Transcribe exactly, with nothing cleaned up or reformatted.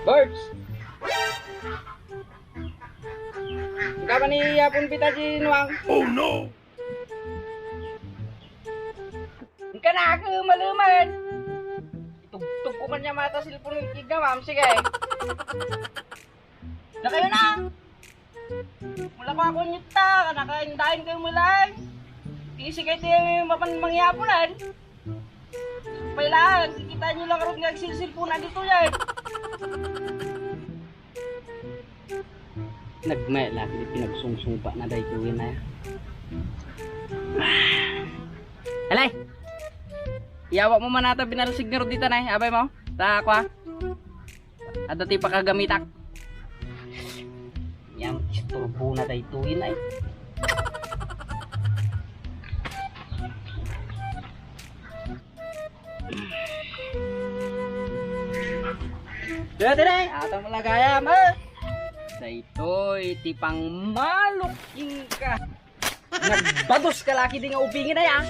Birds! Kapan ni Yapon pita di nuang? Oh no! Engka na ako maluman. Itugtog ko kanya mata cellphone ng kigawam. Sige. Na kayo na. Wala ko ako nyuta. Kanakain-dain kayo mulay. Kisi kayo tayo mapan mangyapulan. Pailaan, kikita nyo lang ron nga agsilsilpon na dito yan. Nagmay lagi di pinagsungsungba na daytoy na. Alay! Iyawa mo man ata binalsig nga rod dita na, abay mo. Ta, kwa. Adda ti pakagamitak. Yan, isturbo na daytoy na eh. Dati na eh, ata mo lagayam eh. Daytoy, ti pangmalok inka. Nagbatos ka laki di nga ubingin ay ah.